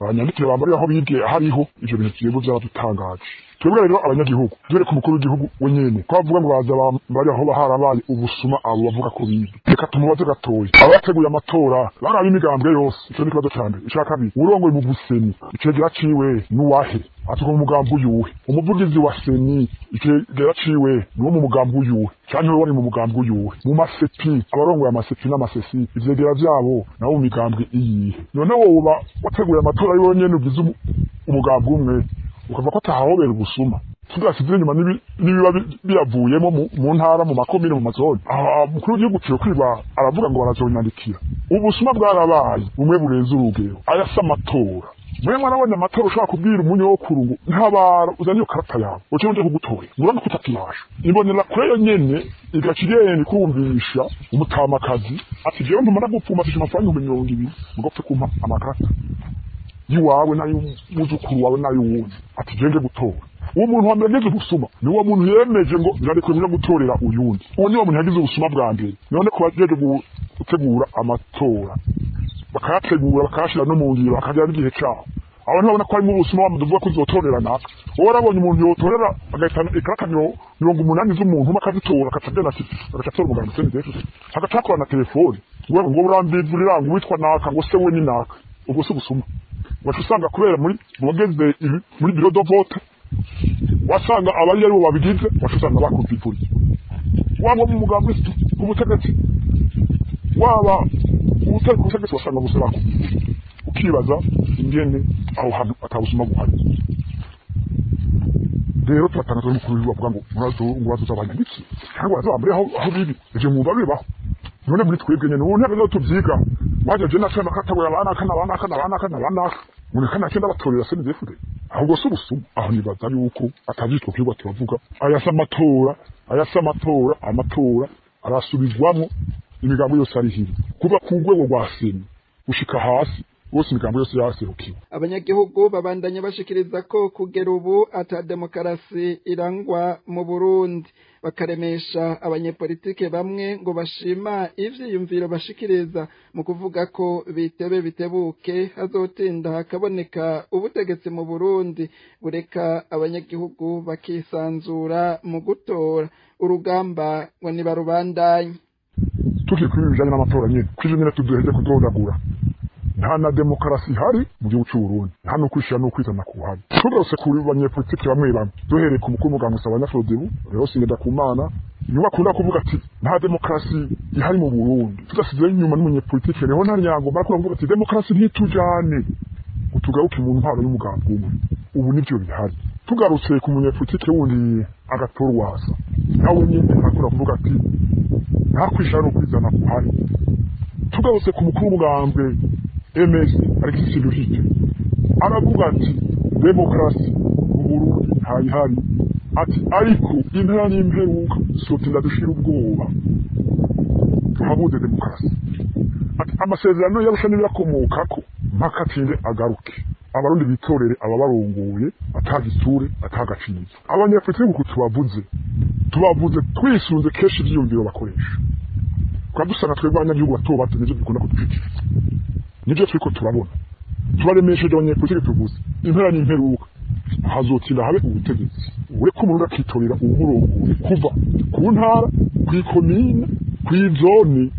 Banyandikire bambariye aho bibwe hariho ivyo bintu twebwe vyaradutangaje. Twebwe rero abanyagihugu, dore ku mukuru w'igihugu wenyene ko bavuga ngo baza bari aho baharabaye ubusuma, abo bavuga ko bibwe, reka tumubaze gatoya: abateguye amatora baraba imigambwe yose? Ico ni ikibazo ca mbere. Ica kabiri, urongoye mu guseni, icegera ciwe n'uwahe? Atuka mu mugambi uyuhe? Umuvugizi wa CENI, icegera ciwe n'uwo mu mugambi uyuhe, canke we wari mu mugambi uyuhe? Mu ma CEPI, abarongoye ama CEPI n'ama CECI, ivyegera vyabo nabo mu migambwe iyihe? None woba wateguye amatora ari wowe nyene ugize umugambi umwe, ukavuga ko atahahobera ubusuma, tudasize inyuma n'ibiba biyavuyemo mu ntara, mu makomine, mu mazone. Aha umukuru w'igihugu ciwe kwiba aravuga ngo barazonyandikira. Ubusuma bwarabaye bumwe burenze urugero. Aya si amatora. Mwe mwarabonye amatora ushobora kubwira umunyokuru ngo ntabara uzane iyo karata yawe uce nje kugutora, ngurane kutakibasha. Imbonera kure yo nyene igaca igenda ikumvisha umutamakazi ati: "Jewe ntumara gupfumatisha amafaranga 20,000 ngo upfe kumpa amakarata yiwawe n'ay'umwuzukuru wawe n'ay'uwundi," ati: "Jewe nje gutora." Uwo muntu wa mbere yagize ubusuma ni uwo muntu yemeje ngo ndarekuye kuja gutorera uyundi. Uwo ni wo muntu yagize ubusuma bwa mbere. None ku bajeje gutegura amatora, bakayategura, bakayashira no mu ngiro, bakagera n'igihe cabo, abantu babona ko harimo ubusuma. Bamuduvuga ko uzotorera naka, wowe warabonye umuntu yotorera agahitana ikarata 80 z'umuntu umwe, akazitora, agaca agenda ati agaca atora umuganga CNDD, agaca akora na telefone ngo urambivurira ngo witwa naka, ngo se we ni naka. Ubwo si ubusuma? Waca usanga kubera muri mu bageze muri bureau de vote, wasanga abari aribo babigize, waca usanga bakuvivuriye, waba mu mugambi ku butegetsi, waba utari ku butegetsi, wasanga bose bakuvivuriye. Ukibaza ingene aho hantu atabusuma buhari. Rero turatangaza n'umukuru w'igihugu avuga ngo murazo ngo bazoza abanyandikiye cyangwa bazabambure aho bibi. Ivyo mwumva bibaho? None muri twebwe nyene ubu ntabwo tubyiga. Waje je naca nakatabuye abanaka n'abanaka n'abanaka n'abanaka, ngo kana cyenda batorera CNDD-FDD. Ahubwo si ubusuma aho? Nibaza yuko atavyitwa kwibwa. Turavuga aya si amatora, aya si amatora. Amatora arasubizwamwo, imigambo yose ari hiri, kuva ku rwego rwa CENI gushika hasi bose, imigambo yose yaserukiwe. Abanyagihugu babandanya bashikiriza ko kugera ubu ata demokarasi irangwa mu Burundi, bakaremesha abanyepolitike bamwe ngo bashima ivyiyumviro bashikiriza mu kuvuga ko bitebe bitebuke hazotinda hakaboneka ubutegetsi mu Burundi bureka abanyagihugu bakisanzura mu gutora. Urugamba ngo nibarubandanye. Tukiri kuri ibi bijanye n'amatora nyene, kuri ivyo nyene tuduheze kudondagura, nta na demokarasi ihari mu gihugu c'u Burundi, nta no kwishira no kwizana kuhari. Tugarutse kuri banyepolitiki bamwe bamwe, duhereye ku mukuru w'umugambwe Sawanya Frodebu, rero Singendakumana niwe akunda kuvuga ati nta demokarasi ihari mu Burundi. Tudasize inyuma n'umunyepolitiki rero nta nyango barakunda kuvuga ati demokarasi ntitujane ngo tugaruke mu ntwaro y'umugambi umwe. Ubu nivyo bihari. Tugarutse ku munyepolitiki wundi Agathon Rwasa, nawe nyene arakunda kuvuga ati nta kwishira no kwizana kuhari. Tugarutse ku mukuru w'umugambwe MS Alexis Ruhige, aravuga ati demokarasi mu Burundi ntayihari, ati ariko impera n'imperuka sotinda dushira ubwoba tuhabuze demokarasi, ati amasezerano y'Arusha n'ibiyakomokako mpaka atinde agaruke, Abarundi bitorere ababarongoye atagisure atagacinyizo. Abanyapolitiki uku tubavuze twisunze kenshi ivyiyumviro bakoresha, tukaba dusanga twebwe abanyagihugu bato bato nivyo dukunda kudushikiriza, nivyo turiko turabona. Tubaremesheje abanyapolitiki tuvuze, impera n'imperuka hazotinda habe ubutegetsi ureka umurundi akitorera uwumurongoye, kuva ku ntara, kw'ikomine, kw'izone,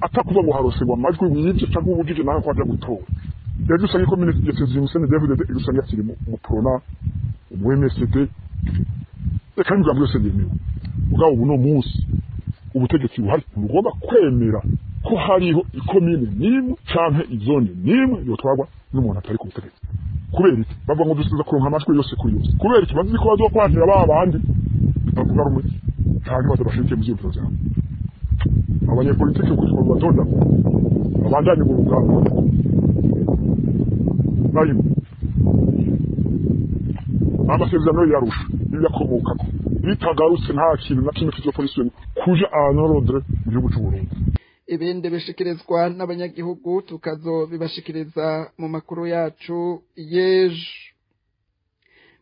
atakuvuga ngo haroserwa amajwi wivye canke ubujije nawe ko aja gutora. Rero usanga ikomine yatsinze umu CNDD-FDD, usanga yakiri mu Prona, mu MSD, reka n'imigambi yose yemewe. Mugabo ubu no munsi ubutegetsi buhari ntibugomba kwemera ko hariho ikomine n'imwe canke izone n'imwe yotwarwa n'umuntu atari ku butegetsi. Kubera iki? Bavuga ngo dusiza kuronka amajwi yose kuri yose. Kubera iki? Bazi ko bazokwantira ba bandi batavuga rumwe canke badabashigikiye mu vyiyumviro vyabo. Abanyepolitiki uko batonda babandanye mu rugamba barimo amasezerano y'Arusha n'ibiyakomokako bitagarutse, nta kintu na kimwe kizokora kuja en ordre mu gihugu c'u Burundi. Ibindi bishikirizwa n'abanyagihugu tukazobibashikiriza mu makuru yacu y'ejo.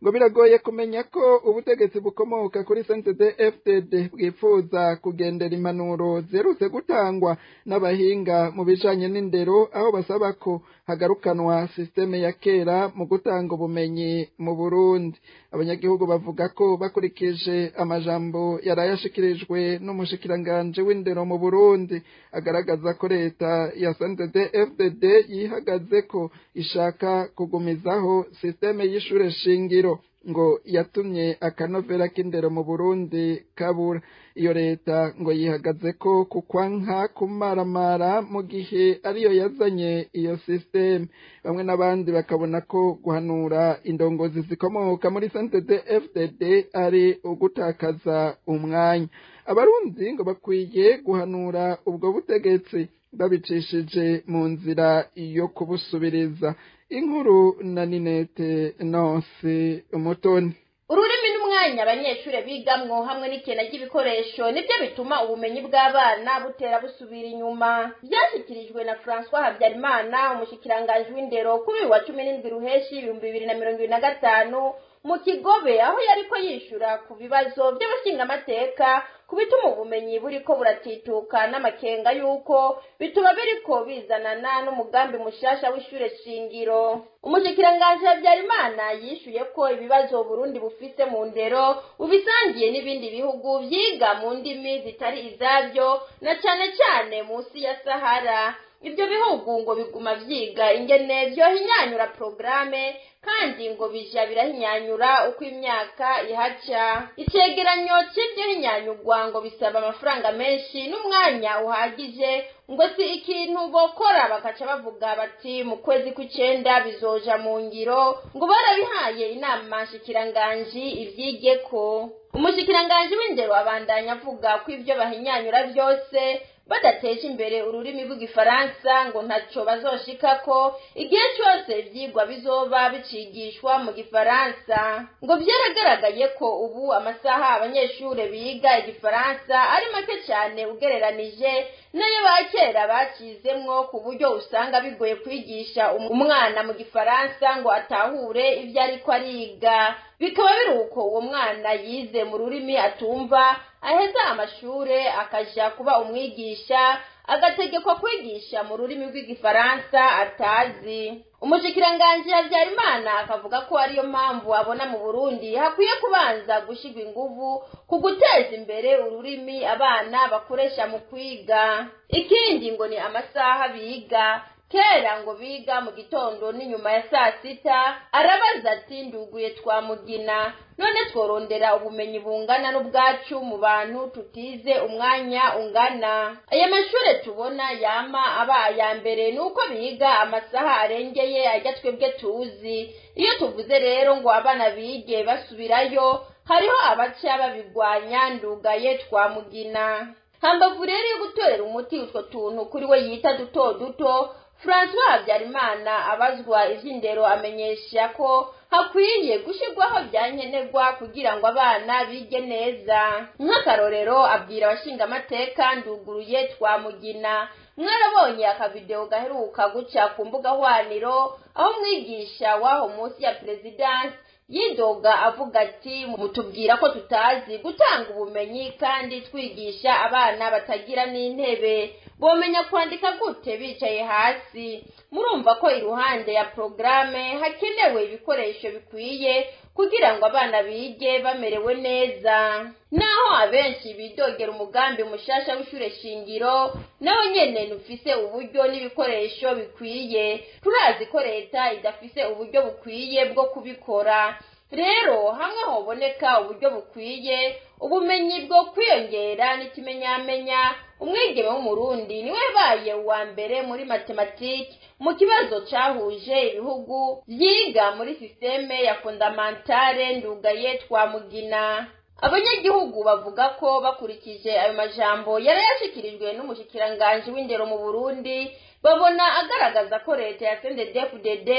Ngo biragoye kumenya ko ubutegetsi bukomoka kuri CNDD-FDD bwifuza kugendera impanuro ziherutse gutangwa n'abahinga mu bijanye n'indero, aho basaba ko hagarukanwa systeme ya kera mu gutanga ubumenyi mu Burundi. Abanyagihugu bavuga ko bakurikije amajambo yarayashikirijwe n'umushikiranganje w'indero mu Burundi, agaragaza ko leta ya CNDD-FDD yihagaze ko ishaka kugumizaho systeme y'ishure shingiro ngo yatumye akanovera k'indero mu Burundi kabura. Iyo leta ngo yihagaze ko kukwanka kumaramara mu gihe ariyo yazanye iyo systeme. Bamwe n'abandi bakabona ko guhanura indongozi zikomoka muri CNDD-FDD ari ugutakaza umwanya. Abarundi ngo bakwiye guhanura ubwo butegetsi babicishije mu nzira yo kubusubiriza. Inkuru na Ninete Nonsi Umutoni. Ururimi n'umwanya abanyeshure bigamwo hamwe n'ikena ry'ibikoresho nibyo bituma ubumenyi bw'abana butera busubira inyuma. Byashyikirijwe na François Habyarimana, umushikiranganji w'indero, kuri uyu wa 17 Ruheshi 2025 mu Kigobe, aho yariko yishura ku bibazo by'abashingamateka ku bituma ubumenyi buriko buratituka n'amakenga yuko bituma biriko bizanana n'umugambi mushasha w'ishure shingiro. Umushikiranganji Habyarimana yishuye ko ibibazo Burundi bufise mu ndero ubisangiye n'ibindi bihugu vyiga mu ndimi zitari izavyo, na cane cane munsi ya Sahara. Ibyo bihugu ngo biguma vyiga ingene vyohinyanyura programe, kandi ngo bija birahinyanyura uko imyaka ihaca. Icegeranyo c'ivyo hinyanyurwa ngo bisaba amafaranga menshi n'umwanya uhagije, ngo si ikintu bokora bakaca bavuga bati mu kwezi kw'icenda bizoja mu ngiro, ngo barabihaye inama nshikiranganji ivyigeko. Umushikiranganji w'indero abandanya avuga ko ivyo bahinyanyura vyose badateje imbere ururimi rw'igifaransa ngo ntaco bazoshikako igihe cose ivyigwa bizoba bicigishwa mu gifaransa. Ngo vyaragaragaye ko ubu amasaha abanyeshure biga igifaransa ari make cane ugereranije n'ayo ba kera bacizemwo, ku buryo usanga bigoye kwigisha umwana mu gifaransa ngo atahure ivyo ariko ariga. Bikaba biruko uwo mwana yize mu rurimi atumva aheza amashure akaja kuba umwigisha, agategekwa kwigisha mu rurimi rw'igifaransa atazi. Umushikiranganji Habyarimana akavuga ko ariyo mpamvu abona mu Burundi hakwiye kubanza gushirwa inguvu ku guteza imbere ururimi abana bakoresha mu kwiga. Ikindi ngo ni amasaha biga. Kera ngo biga mu gitondo n'inyuma ya saa sita. Arabaza ati nduguye twamugina, none tworondera ubumenyi bungana n'ubwacu mu bantu tutize umwanya ungana. Aya mashure tubona yama aba aya mbere nuko biga amasaha arengeye ajya twebwe tuzi. Iyo tuvuze rero ngo abana bige basubirayo, hariho abaca babigwanya ndugaye twamugina. Hambavu rero yo gutorera umuti utwo tuntu kuri we yita duto duto, François Habyarimana abazwa ivy'indero amenyesha ko hakwiye gushirwaho vyankenerwa kugira ngo abana bige neza. Nk'akarorero abwira abashingamateka nduguruye twamugina, mwarabonye akavideo gaheruka guca ku mbuga hwaniro aho umwigisha w'aho munsi ya Presidence yidoga avuga ati mutubwira ko tutazi gutanga ubumenyi kandi twigisha abana batagira n'intebe, bomenya kwandika gute bicaye hasi. Murumva ko iruhande ya programe hakenewe ibikoresho bikwiye kugira ngo abana bige bamerewe neza. Naho abenshi bidogera umugambi mushasha w'ishure shingiro, naho nyene nufise uburyo n'ibikoresho bikwiye. Turazi ko leta idafise uburyo bukwiye bwo kubikora. Rero hamwe hoboneka uburyo bukwiye, ubumenyi bwo kwiyongera n'ikimenyamenya, umwigeme w'Umurundi niwe yabaye uwa mbere muri matematike mu kibazo cahuje ibihugu vyiga muri systeme ya fondamentale ndugaye twamugina. Abanyagihugu bavuga ko bakurikije ayo majambo yarayashikirijwe n'umushikiranganji w'indero mu Burundi, babona agaragaza ko leta ya CNDD-FDD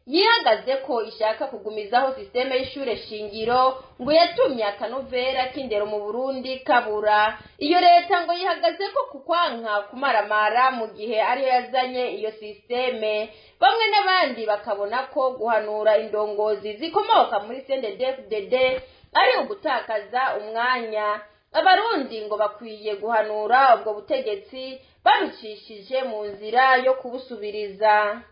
yihagaze ko ishaka kugumizaho sisiteme y'ishure shingiro ngo yatumye akanovera k'indero mu Burundi kabura. Iyo leta ngo yihagaze ko kukwanka kumaramara mu gihe ariyo yazanye iyo sisiteme. Bamwe n'abandi bakabona ko guhanura indongozi zikomoka muri CNDD-FDD ari ugutakaza umwanya. Abarundi ngo bakwiye guhanura ubwo butegetsi babicishije mu nzira yo kubusubiriza.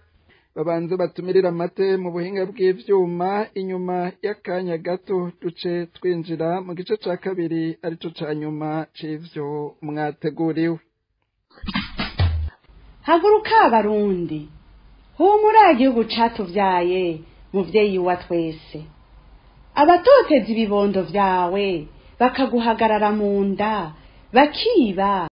Babanze batumirira amate mu buhinga bw'ivyuma, inyuma y'akanya gato duce twinjira mu gice ca kabiri arico ca nyuma c'ivyo mwateguriwe. Haguruka abarundi, humura igihugu catuvyaye, muvyeyi wa twese. Abatoteza ibibondo vyawe bakaguhagarara mu nda bakiba.